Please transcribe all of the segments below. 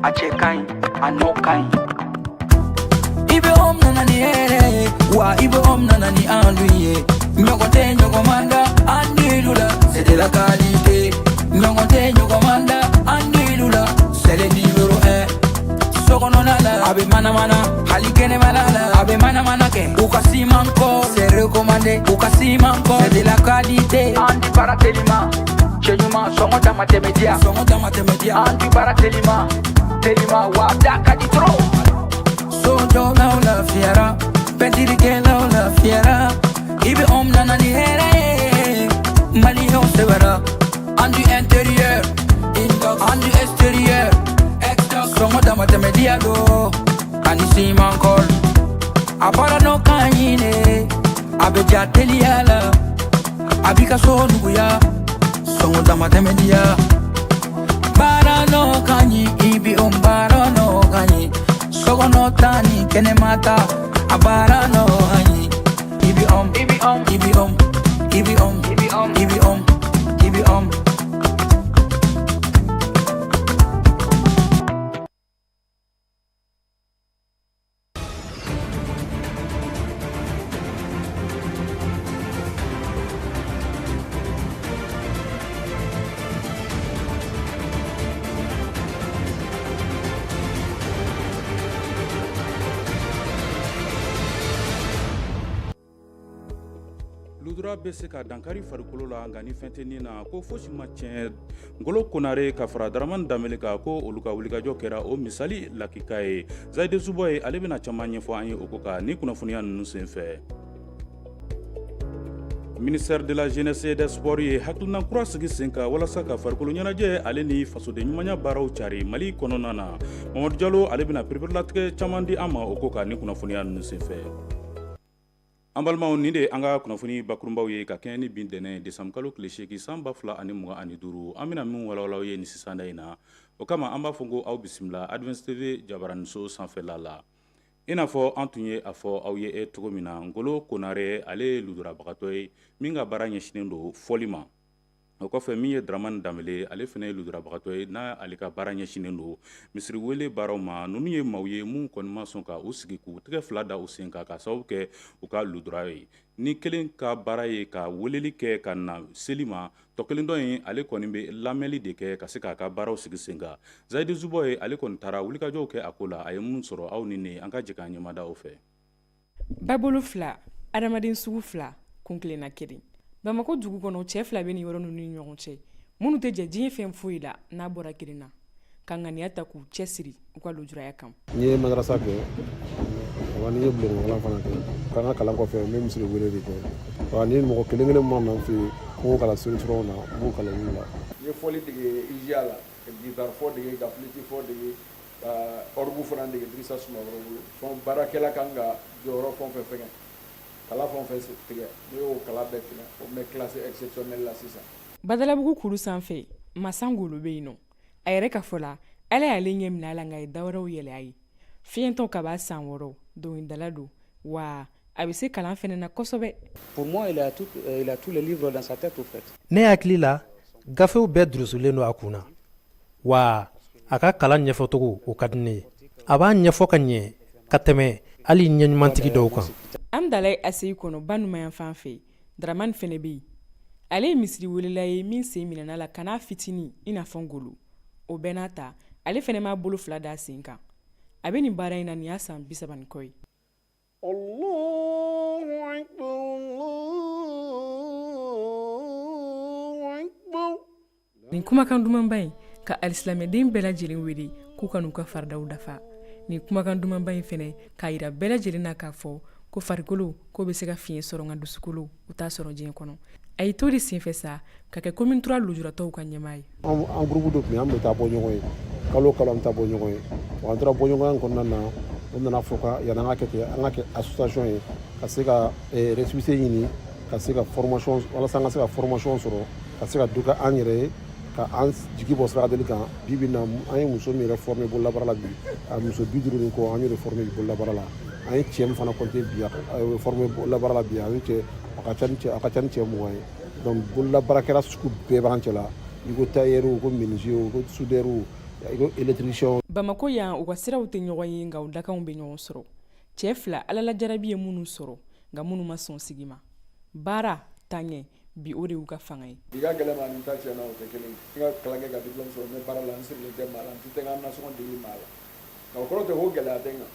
A cɛ ka ɲi, a nɔ ka ɲi. I bɛ om nana ni hɛrɛ ye wa, i bɛ om nana ni andu ye. Ɲɔgɔn tɛ ɲɔgɔn man da andilu la, c'est de la qualité. Ɲɔgɔn tɛ ɲɔgɔn man da andilu la, c'est le numéro 1. Sokɔnɔna la, a bɛ manamana, hali kɛnɛmana la, a bɛ manamana kɛ. U ka siman kɔ, c'est recommandé. U ka siman kɔ, c'est de la qualité. An di baara telima, cɛ ɲuman, sɔngɔ dama tɛmɛ diya, sɔngɔ dama tɛmɛ diya. An di baara telima telima wa, da ka di trop. Sojɔlaw lafiyara, pɛntirikɛlaw lafiyara. I bɛ om nana ni hɛrɛ ye, maliyɛnw sɛbɛra. An du intérieur, an du extérieur, sɔngɔ dama tɛmɛ diya do ani siman kɔl. A baara nɔ ka ɲi ne, a bɛ ja teliya la, a b'i ka so nuguya, sɔngɔ dama tɛmɛ diya. Baara nɔ ka ɲi, i bi o baara nɔ ka ɲi. Sokɔnɔ ta ni kɛnɛma ta, a baara nɔ ka ɲi. I bi om, i bi om, i bi om, i bi om, i bi om, i bi om, i bi om. Lujura bɛ se ka dankari farikolo la, nka ni fɛn tɛ ni na, ko fosi ma tiɲɛ. Ngolo Konare ka fara Daramani Danbele kan, ko olu ka wulikajɔ kɛra o misali lakika ye. Zayide Zubɔ ye, ale bɛna caman ɲɛfɔ an ye o ko kan ni kunnafoniya ninnu senfɛ. Ministère de la Jeunesse et des Sports ye hakilina kura sigi sen kan walasa ka farikolo ɲɛnajɛ ale ni fasoden ɲumanya baaraw cari Mali kɔnɔna na. Mamadu Jalo, ale bɛna pereperelatigɛ caman di an ma o ko kan ni kunnafoniya ninnu senfɛ. An balimaw, nin de an ka kunnafoni bakurunbaw ye ka kɛɲɛ ni bi ntɛnɛn décembre kalo tile 8 san 2025. An bɛna min walawala aw ye nin sisanda in na, o kama an b'a fɔ ko aw bisimila Advance TV jabaraninso sanfɛla la. I n'a fɔ an tun ye a fɔ aw ye cogo min na, Ngolo Konare, ale ye lujurabagatɔ ye min ka baara ɲɛsinnen don fɔli ma. O kɔfɛ, min ye Dramani Danbele, ale fana ye lujurabagatɔ ye n'a ale ka baara ɲɛsinnen don misiri wele baaraw ma. Ninnu ye maaw ye minnu kɔni ma sɔn ka u sigi k'u tɛgɛ fila da u sen kan ka sababu kɛ u ka lujura ye. Ni kelen ka baara ye ka weleli kɛ ka na seli ma, tɔ kelen dɔ in, ale kɔni bɛ lamɛnli de kɛ ka se k'a ka baaraw sigi sen kan. Zayidi Zubɔ ye, ale kɔni taara wulikajɔw kɛ a ko la. A ye mun sɔrɔ, aw ni ne, an ka jɛ k'an ɲɛmada o fɛ. Babolo fila, adamaden sugu fila, kuntilenna kelen. Bamakɔ dugu kɔnɔ, cɛ fila bɛ nin yɔrɔ ninnu ni ɲɔgɔn cɛ, minnu tɛ jɛ diɲɛ fɛn foyi la n'a bɔra kelen na, ka ŋaniya ta k'u cɛsiri u ka lujuraya kan. N ye madarasa kɛ wa, n ye bulonkɔnɔ fana kɛ. Ka n ka kalan kɔfɛ, n bɛ misiri wele de kɛ wa. Ni mɔgɔ kelen kelen mana n fɛ yen ko kalan solution na, n b'u kalan olu la. N ye fɔli dege IJA la, ka guitare fɔ dege, ka flûte fɔ dege, ka orgue fana dege Dirisa Sumaworo bolo. Fɛn baarakɛla kan ka jɔyɔrɔ fɛn o fɛn fɛngɛ, kala fɛn o fɛn tigɛ, ne y'o kala bɛɛ tigɛ. O bɛ classe exceptionnelle la sisan. Badalabugu kuru sanfɛ, Masa Ngolo bɛ yen nɔ. A yɛrɛ ka fɔ la, Ala y'ale ɲɛ minɛ a la, nka a ye da wɛrɛw yɛlɛ a ye. Fiyɛntɔ kab'a san 6, dɔnkilidala don wa a bɛ se kalan fɛnɛ na kosɛbɛ. Pour moi, il a tous les livres dans sa tête, au fait. Ne hakili la, gafew bɛɛ durusulen don a kun na wa. A ka kalan ɲɛfɔcogo, o ka di ne ye. A b'a ɲɛfɔ ka ɲɛ ka tɛmɛ hali ɲɛɲumantigi dɔw kan. Amdalayi ACI kɔnɔ, ba numanyanfan fɛ, Dramani fɛnɛ bɛ yen. Ale ye misiri welela ye min sen minɛna la ka n'a fitinin i n'a fɔ Ngolo. O bɛɛ n'a ta, ale fɛnɛ m'a bolo fila da sen kan. A bɛ nin baara in na, nin y'a san 30 ni kɔ ye. Allahu akbar, Allahu akbar. Nin kumakan dumanba in ka alisilamɛden bɛɛ lajɛlen wele k'u ka n'u ka faridaw dafa. Nin kumakan dumanba in fɛnɛ k'a yira bɛɛ lajɛlen na k'a fɔ ko farikolo ko bɛ se ka fiɲɛ sɔrɔ, nka dusukolo u t'a sɔrɔ diɲɛ kɔnɔ. A y'i to de senfɛ sa ka kɛ commune 3 lujuratɔw ka ɲɛmaa ye. An groupe dɔ tun bɛ, an bɛ taa bɔ ɲɔgɔn ye kalo o kalo, an bɛ taa bɔ ɲɔgɔn ye wa. An tora bɔɲɔgɔnya in kɔnɔna na, u nana fɔ ka yanni an ka kɛ ten, an ka kɛ association ye, ka se ka récépissé ɲini, ka se ka formation, walasa an ka se ka formation sɔrɔ, ka se ka dɔ kɛ an yɛrɛ ye, ka an jigi bɔ saraka deli kan. Bi bi na, an ye muso min yɛrɛ formé bololabaara la bi, a muso 50 ni kɔ, an y'o de formé bololabaara la. An ye cɛ min fana compté bi, a formé bololabaara la bi, a ye cɛ, a ka ca ni cɛ 20 ye. Donc bololabaarakɛla sugu bɛɛ b'an cɛ la, i ko tailleur, ko menuisier, ko soudeur, i ko électricien. Bamakɔ yan, u ka siraw tɛ ɲɔgɔn ye, nka u dakanw bɛ ɲɔgɔn sɔrɔ. Cɛ fila, Ala lajarabi ye minnu sɔrɔ, nka minnu ma sɔn sigi ma, baara taaɲɛ bi, o de y'u ka fanga ye. Bi ka gɛlɛn ma ni ta tiɲɛna, o tɛ kelen ye. N ka kalan kɛ ka diplôme sɔrɔ, n bɛ baara la, n sirilen tɛ maa la, n tɛ n ka nasɔngɔ deli maa la. Nka o kɔrɔ tɛ ko gɛlɛya tɛ n kan.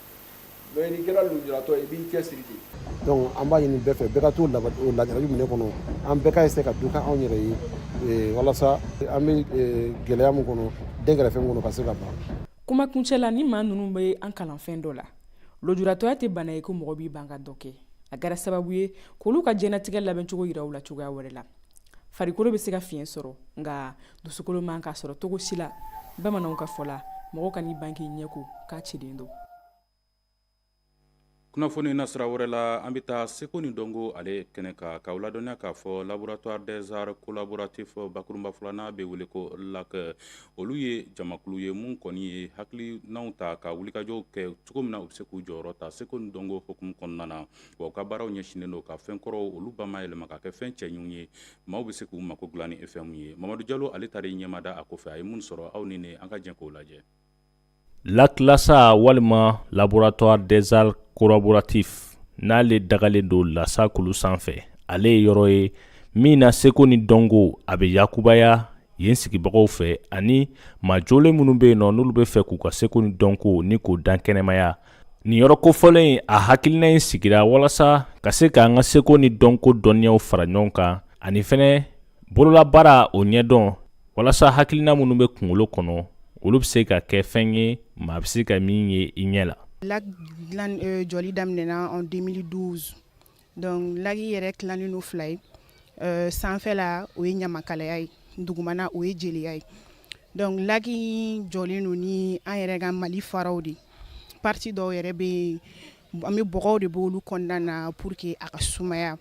Mais n'i kɛra lujuratɔ ye, i b'i cɛsiri de. Donc an b'a ɲini bɛɛ fɛ, bɛɛ ka to o lajarabi minɛ kɔnɔ, an bɛɛ ka essayer ka dɔ kɛ anw yɛrɛ ye, walasa an bɛ gɛlɛya min kɔnɔ, dɛnkɛrɛfɛ min kɔnɔ, ka se ka ban. Kuma kuncɛ la, ni maa ninnu bɛ an kalanfɛn dɔ la, lujuratɔya tɛ bana ye ko mɔgɔ b'i ban ka dɔ kɛ. A kɛra sababu ye k'olu ka diɲɛnatigɛ labɛncogo yira u la cogoya wɛrɛ la. Farikolo bɛ se ka fiɲɛ sɔrɔ, nka dusukolo man k'a sɔrɔ cogo si la. Bamananw ka fɔ la, mɔgɔ kan'i ban k'i ɲɛ ko k'a cilen don. Kunnafoni na sira wɛrɛ la, an bɛ taa seko ni dɔnko ale kɛnɛ kan, k'aw ladɔnniya k'a fɔ Laboratoire des arts collaboratifs, bakurunba filanan bɛ wele ko LAC, olu ye jamakulu ye mun kɔni ye hakilinaw ta ka wulikajɔw kɛ cogo min na u bɛ se k'u jɔyɔrɔ ta seko ni dɔnko hukumu kɔnɔna na. Wa u ka baaraw ɲɛsinnen don ka fɛn kɔrɔw olu bayɛlɛma ka kɛ fɛn cɛɲiw ye, maaw bɛ se k'u mako dilan ni fɛn mun ye. Mamadu Jalo, ale taara i ɲɛmada a kɔfɛ, a ye mun sɔrɔ, aw ni ne, an ka jɛ k'o lajɛ. LAC Lasa walima Laboratoire des arts collaboratifs, n'ale dagalen don Lasa kulu sanfɛ, ale ye yɔrɔ ye min na seko ni dɔnko a bɛ yakubaya yen sigibagaw fɛ, ani maa jolen minnu bɛ yen nɔ, n'olu bɛ fɛ k'u ka seko ni dɔnko ni k'o dankɛnɛmaya. Nin yɔrɔ kofɔlen in, a hakilina in sigira walasa ka se k'an ka seko ni dɔnko dɔnniyaw fara ɲɔgɔn kan, ani fɛnɛ bololabaara o ɲɛdɔn, walasa hakilina minnu bɛ kunkolo kɔnɔ, olu bɛ se ka kɛ fɛn ye maa bɛ se ka min ye i ɲɛ la. LAC dilan jɔli daminɛna en 2012. Donc LAC yɛrɛ tilannen don fila ye. Sanfɛla, o ye ɲamakalaya ye, dugumana, o ye jeliya ye. Donc LAC jɔlen don ni an yɛrɛ ka Mali faraw de. Partie dɔw yɛrɛ bɛ yen, an bɛ bɔgɔw de b'olu kɔnɔna na pour que a ka sumaya.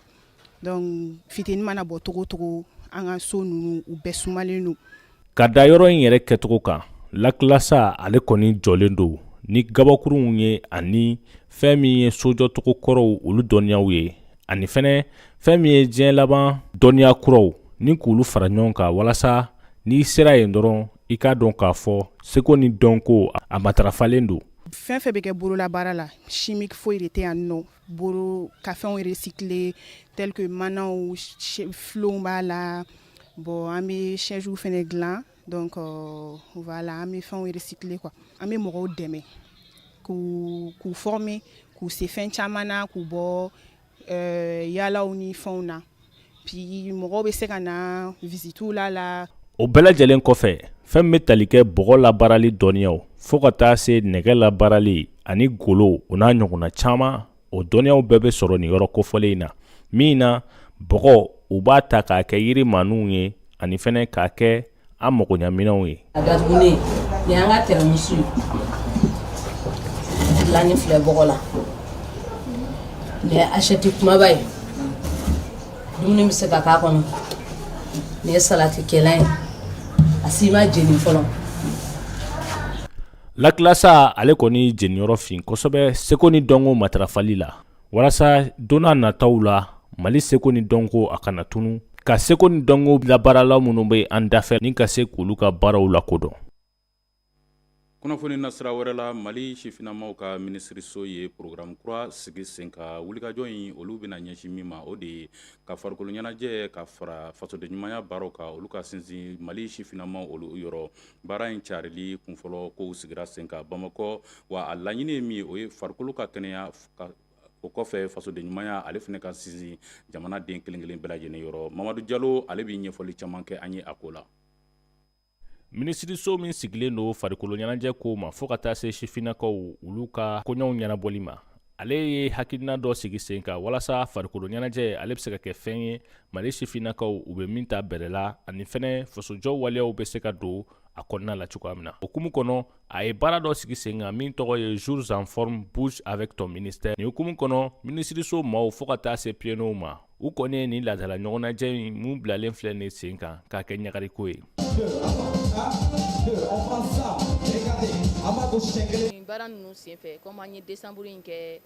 Donc funteni mana bɔ togo togo, an ka so ninnu, u bɛɛ sumalen don. Ka da yɔrɔ in yɛrɛ kɛcogo kan, LAC Lasa ale kɔni jɔlen don ni gabakurunw ye, ani fɛn min ye sojɔcogo kɔrɔw olu dɔnniyaw ye, ani fɛnɛ fɛn min ye diɲɛ laban dɔnniya kuraw ni k'olu fara ɲɔgɔn kan, walasa n'i sera yen dɔrɔn, i k'a dɔn k'a fɔ seko ni dɔnko a matarafalen don. Fɛn fɛn bɛ kɛ bololabaara la, chimique foyi de tɛ yan nɔ. Boro ka fɛnw recycler, tel que manaw, filonw b'a la. Bon, an bɛ chaise fɛnɛ dilan. Donc voilà, an bɛ fɛnw recycler quoi. An bɛ mɔgɔw dɛmɛ k'u former, k'u se fɛn caman na, k'u bɔ yaalaw ni fɛnw na. Puis mɔgɔw bɛ se ka na visite la la. O bɛɛ lajɛlen kɔfɛ, fɛn bɛ tali kɛ bɔgɔ labaarali dɔnniyaw, fo ka taa se nɛgɛ labaarali ani golo, o n'a ɲɔgɔnna caman, o dɔnniyaw bɛɛ bɛ sɔrɔ nin yɔrɔ kofɔlen in na, min na bɔgɔ u b'a ta k'a kɛ yiri maninw ye, ani fɛnɛ k'a kɛ an magoɲaminɛnw ye. A datugunen, nin y'an ka thermos ye, dilanni filɛ bɔgɔ la. Nin ye assiette kumaba ye, dumuni bɛ se ka k'a kɔnɔ. Nin ye salati kɛlan ye, a si ma jeni fɔlɔ. LAC Lasa ale kɔni jeniyɔrɔ fin kosɛbɛ seko ni dɔnko matarafali la, walasa don n'a nataw la, Mali seko ni dɔnko a kana tunu, ka seko ni dɔnko labaarala minnu bɛ an dafɛ ni ka se k'olu ka baaraw lakodɔn. Kunnafoni na sira wɛrɛ la, Mali sifinnamaw ka minisiriso ye programme kura sigi sen kan. Wulikajɔ in, olu bɛna ɲɛsin min ma, o de ye ka farikolo ɲɛnajɛ ka fara fasoden ɲumanya baaraw kan, olu ka sinsin Mali sifinnamaw olu yɔrɔ. Baara in carili kunfɔlɔ kow sigira sen kan Bamakɔ. Wa a laɲini ye min ye, o ye farikolo ka kɛnɛya, o kɔfɛ fasoden ɲumanya ale fana ka sinsin jamana den kelen kelen bɛɛ lajɛlen yɔrɔ. Mamadu Jalo, ale bɛ ɲɛfɔli caman kɛ an ye a ko la. Minisiriso min sigilen don farikolo ɲɛnajɛ ko ma, fo ka taa se sifinnakaw olu ka koɲɛw ɲɛnabɔli ma, ale ye hakilina dɔ sigi sen kan walasa farikolo ɲɛnajɛ ale bɛ se ka kɛ fɛn ye Mali sifinnakaw u bɛ min ta bɛrɛ la, ani fɛnɛ fasojɔ waleyaw bɛ se ka don a kɔnɔna la cogoya min na. O hukumu kɔnɔ, a ye baara dɔ sigi sen kan min tɔgɔ ye Jours en forme, bouge avec ton ministère. Nin hukumu kɔnɔ, minisiriso maaw fo ka taa se piyenow ma, u kɔni ye nin laadala ɲɔgɔnnajɛ in mun bilalen filɛ nin sen kan k'a kɛ ɲagariko ye. Nin baara ninnu senfɛ, komi an ye décembre in kɛ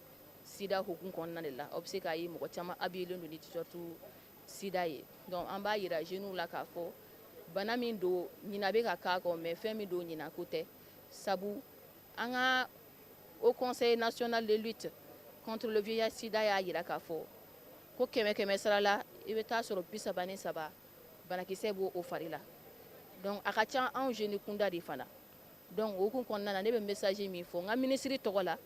sida hukumu kɔnɔna de la, aw bɛ se k'a ye mɔgɔ caman habillé don ni t-shirt sida ye. Donc an b'a yira jeunes la k'a fɔ bana min don, ɲina bɛ ka k'a kɔ, mais fɛn min don, ɲina ko tɛ, sabu An ka Haut Conseil national de lutte contre le VIH sida y'a jira k'a fɔ ko 100 100 sara la, i bɛ taa sɔrɔ 33 banakisɛ b'o o fari la. Donc a ka ca anw jeunes kunda de fana. Donc o hukumu kɔnɔna na, ne bɛ message min fɔ n ka minisiri tɔgɔ la,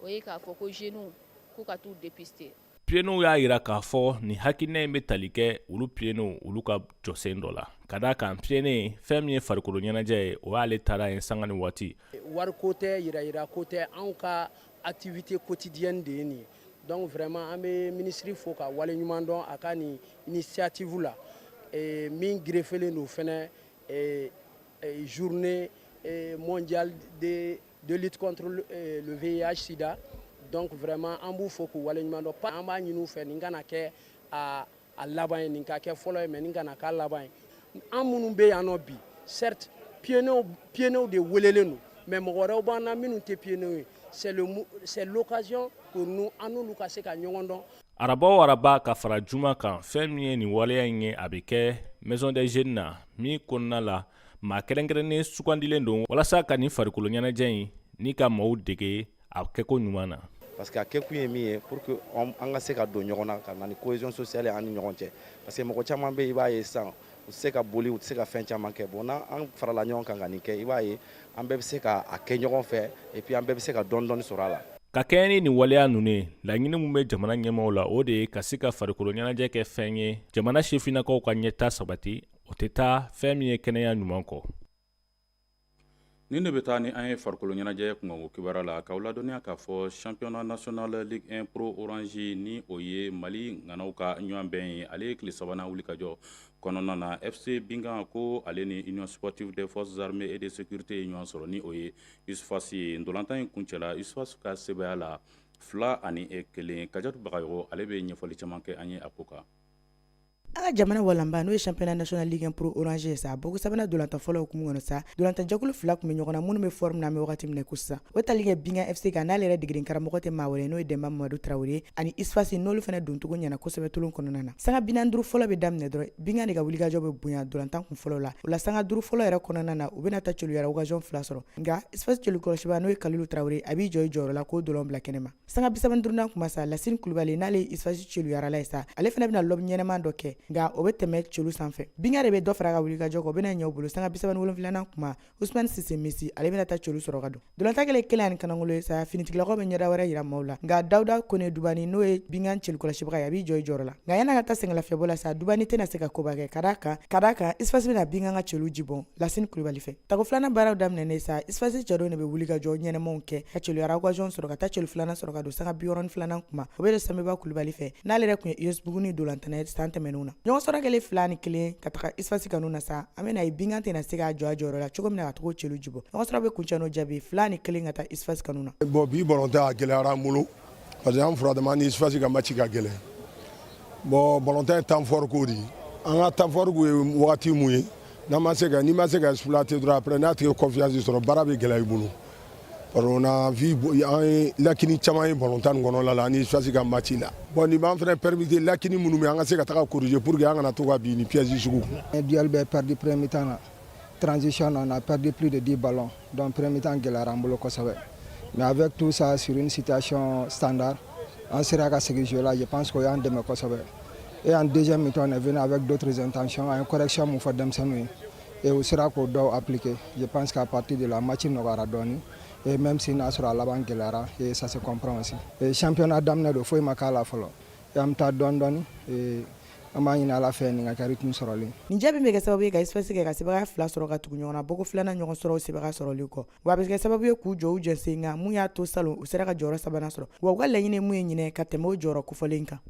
o ye k'a fɔ ko jeunes k'u ka t'u dépister. Pionniers y'a jira k'a fɔ nin hakilina in bɛ tali kɛ olu pionniers olu ka jɔsen dɔ la, ka d'a kan pionnier fɛn min ye farikolo ɲɛnajɛ ye, o y'ale taara ye sanga ni waati. Wariko tɛ, yirayira ko tɛ, anw ka activité quotidienne de ye nin ye. Donc vraiment, an bɛ minisiri fo ka waleɲuman dɔn a ka nin initiative la min greffelen don fɛnɛ journée mondiale de lutte contre le VIH sida. Donc vraiment, an b'u fo k'u waleɲuman dɔn. An b'a ɲini u fɛ, nin kana kɛ a laban ye, nin ka kɛ fɔlɔ ye, mais nin kana k'a laban ye. An minnu bɛ yan nɔ bi, certes, pionniers de welelen don, mais mɔgɔ wɛrɛw b'an na minnu tɛ pionniers ye. C'est l'occasion pour nous, an n'olu ka se ka ɲɔgɔn dɔn. Araba o araba ka fara juma kan, fɛn min ye nin waleya in ye, a bɛ kɛ Maison des Jeunes na min kɔnɔna la, maa kɛrɛnkɛrɛnnen sugandilen don walasa ka nin farikolo ɲɛnajɛ in ni ka maaw dege a kɛko ɲuman na. Parce que a kɛkun ye min ye, pour que an ka se ka don ɲɔgɔn na, ka na ni cohésion sociale ye an ni ɲɔgɔn cɛ, parce que mɔgɔ caman bɛ yen, i b'a ye sisan, u tɛ se ka boli, u tɛ se ka fɛn caman kɛ. Bon, n'an farala ɲɔgɔn kan ka nin kɛ, i b'a ye an bɛɛ bɛ se ka a kɛ ɲɔgɔn fɛ, et puis an bɛɛ bɛ se ka dɔɔni dɔɔni sɔrɔ a la. Ka kɛɲɛ ni nin waleya ninnu ye, laɲini min bɛ jamana ɲɛmaaw la, o de ye ka se ka farikolo ɲɛnajɛ kɛ fɛn ye jamana sifinnakaw ka ɲɛta sabati, o tɛ taa fɛn min ye kɛnɛya ɲuman kɔ. Nin de bɛ taa ni an ye farikolo ɲɛnajɛ kunkanko kibaruya la, k'aw ladɔnniya k'a fɔ championnat national Ligue 1 Pro Orange, ni o ye Mali ŋanaw ka ɲɔgɔn bɛn ye, ale ye tile sabanan wuli ka jɔ kɔnɔna na, FC Bingan ko ale ni Union sportive des forces armées et de sécurité ye ɲɔgɔn sɔrɔ, ni o ye USFAS ye. Ntolantan in kuncɛla USFAS ka sebaaya la 2-1. Kajatu Bagayogo, ale bɛ ɲɛfɔli caman kɛ an ye a ko kan. An ka jamana walanba, n'o ye championnat national Ligue 1 Pro Orange ye sa, bɔko sabanan dolantan fɔlɔ hukumu kɔnɔ sa, dolantan jɛkulu fila tun bɛ ɲɔgɔn na minnu bɛ forme na an bɛ wagati min na ko sisan. O tali kɛ Bingan FC kan, n'ale yɛrɛ degeden karamɔgɔ tɛ maa wɛrɛ, n'o ye Denba Mamadu Tarawele, ani USFAS, n'olu fana doncogo ɲɛna kosɛbɛ tulon kɔnɔna na. Sanga 45 fɔlɔ bɛ daminɛ dɔrɔn, Bingan de ka wulikajɔ bɛ bonya dolantan kun fɔlɔ la. O la, sanga 5 fɔlɔ yɛrɛ kɔnɔna na, u bɛna ta celuyara occasion fila sɔrɔ, nka USFAS celu kɔlɔsiba, n'o ye Kalilu Tarawele, a b'i jɔ i jɔyɔrɔ la k'o dolan bila kɛnɛma. Sanga 35nan kuma sa, Lasine Kulubali, n'ale ye USFAS celuyarala ye sa, ale fana bɛna lob ɲɛnɛman dɔ kɛ, nka o bɛ tɛmɛ celu sanfɛ. Bingan de bɛ dɔ fara a ka wulikajɔ kan, o bɛna ɲɛ u bolo. Sanga 37nan kuma, Usumani Sise Mesi, ale bɛna taa celu sɔrɔ ka don. Dolantan kɛlen 1-1 ye sa, finitigilakaw bɛ ɲɛda wɛrɛ yira maaw la, nka Dawuda Kone Dubani, n'o ye Bingan celu kɔlɔsibaga ye, a b'i jɔ i jɔyɔrɔ la. Nka yan'a ka taa sɛgɛnlafiɲɛbɔ la sa, Dubani tɛna se ka koba kɛ, ka d'a kan USFAS bɛna Bingan ka celu ji bɔn Lasine Kulubali fɛ. Tako filanan baaraw daminɛnen sa, USFAS cɛdenw de bɛ wulikajɔ ɲɛnɛmaw kɛ ka celuyara occasion sɔrɔ, ka taa celu filanan sɔrɔ ka don sanga 62nan kuma. O bɛ don Sanbeba Kulubali fɛ, n'ale yɛrɛ tun ye US Buguni dolantana ye san tɛmɛnenw na. Ɲɔgɔn sɔrɔ kɛlen 2-1 ka taga USFAS kanu na sa, an bɛna ye Bingan tɛna se k'a jɔ a jɔyɔrɔ la cogo min na ka togo celu jibɔ. Ɲɔgɔn sɔrɔ bɛ kuncɛ n'o jaabi 2-1 ka taa USFAS kanu na. Bon, bi balontan a gɛlɛyara an bolo, parce que an furadama ni USFAS ka match ka gɛlɛn. Bon, balontan ye temps fort ko de ye. An ka temps fort ye wagati mun ye, n'an ma se ka, n'i ma se ka exploiter dɔrɔn, après n'a tigi confiance sɔrɔ, baara bɛ gɛlɛya i bolo, parce que on a vu, an ye lacune caman ye balontan nin kɔnɔna la ani USFAS ka match la. Bon, nin b'an fana permettre, lacune minnu bɛ, an ka se ka taga corriger pour que an kana to ka bin ni piège sugu. Duel bɛɛ perdu premier mi-temps na. Transition, on a perdu plus de 10 ballons, donc premier mi-temps gɛlɛyara an bolo kosɛbɛ. Mais avec tout ça, sur une situation standard, an sera ka segin jeu la, je pense qu'o y'an dɛmɛ kosɛbɛ. Et en deuxième mi-temps, on est venu avec d'autres intentions. An ye correction mun fɔ denmisɛnninw ye et u sera k'o dɔw appliquer, je pense qu'à partir de là, match nɔgɔyara dɔɔni. Et même si n'a sɔrɔ a laban gɛlɛyara, et ça se comprend aussi. Et championnat daminɛ don, foyi ma k'a la fɔlɔ, et an bɛ taa dɔɔni dɔɔni, et an b'a ɲini Ala fɛ nin ka kɛ rythme sɔrɔlen. Nin jaabi bɛ kɛ sababu ye ka USFAS kɛ ka sebaaya fila sɔrɔ ka tugu ɲɔgɔn na bɔko filanan ɲɔgɔn sɔrɔ sebaaya sɔrɔli kɔ. Wa a bɛ kɛ sababu ye k'u jɔ u jɔsen kan, mun y'a to salon u sera ka jɔyɔrɔ sabanan sɔrɔ. Wa u ka laɲini ye mun ye ɲinɛ, ka tɛmɛ o jɔyɔrɔ kofɔlen kan.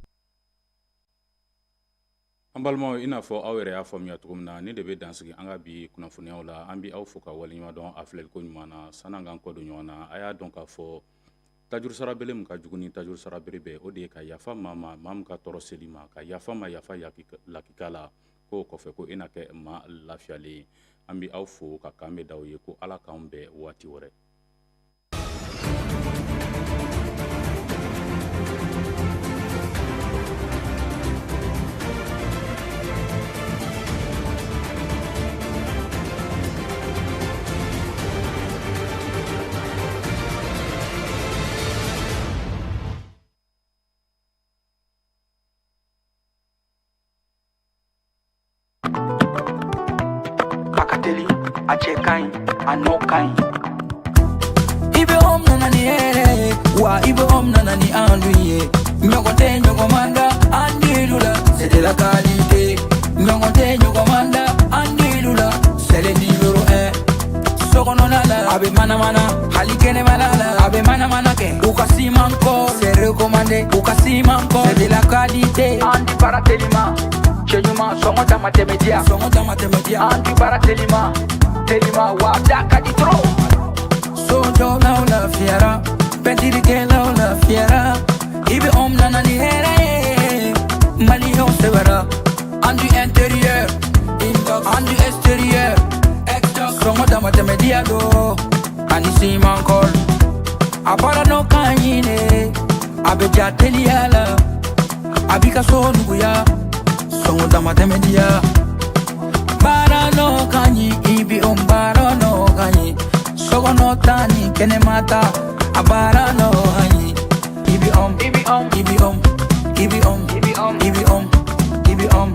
An balimaw, i n'a fɔ aw yɛrɛ y'a faamuya cogo min na, ni de bɛ dansigi an ka bi kunnafoniyaw la. An bɛ aw fo ka waleɲuman dɔn a filɛliko ɲuman na. San'an k'an kɔ don ɲɔgɔn na, a y'a dɔn k'a fɔ tajuru sarabele min ka jugu ni tajuru sarabere bɛɛ, o de ye ka yafa maa ma, maa min ka tɔɔrɔ seli ma, ka yafa ma yafa lakika la, k'o kɔfɛ ko e na kɛ maa lafiyalen ye. An bɛ aw fo ka kan bɛ d'aw ye, ko Ala k'anw bɛn waati wɛrɛ. teli, a cɛ ka ɲi, a nɔ ka ɲi. IBM nana ni hɛrɛ ye, wa IBM nana ni enduit ye. Ɲɔgɔn tɛ ɲɔgɔn man da enduit la, c'est de la qualité. Ɲɔgɔn tɛ ɲɔgɔn man da enduit la, c'est le numéro 1. Sokɔnɔna la, a bɛ manamana, hali kɛnɛmana la, a bɛ manamana kɛ. U ka ciment kɔ, c'est recommandé. U ka ciment kɔ, c'est de la qualité. An di baara telima, cɛ ɲuman, sɔngɔ dama tɛmɛ diya, sɔngɔ dama tɛmɛ diya. An di baara telima, telima, wa da ka di trop. Sojɔlaw lafiyara, pɛntirikɛlaw lafiyara. IBM nana ni hɛrɛ ye, maliyɛnw sɛbɛra. Enduit intérieur, enduit extérieur, sɔngɔ dama tɛmɛ diya do, ani ciment colle. A baara nɔ ka ɲi de, a bɛ ja teliya la, a b'i ka so nuguya, sɔngɔ dama tɛmɛ diya. Baara nɔ ka ɲi, IBM baara nɔ ka ɲi. Sokɔnɔ ta ni kɛnɛma ta, a baara nɔ ka ɲi. IBM, IBM, IBM, IBM, IBM, IBM, IBM.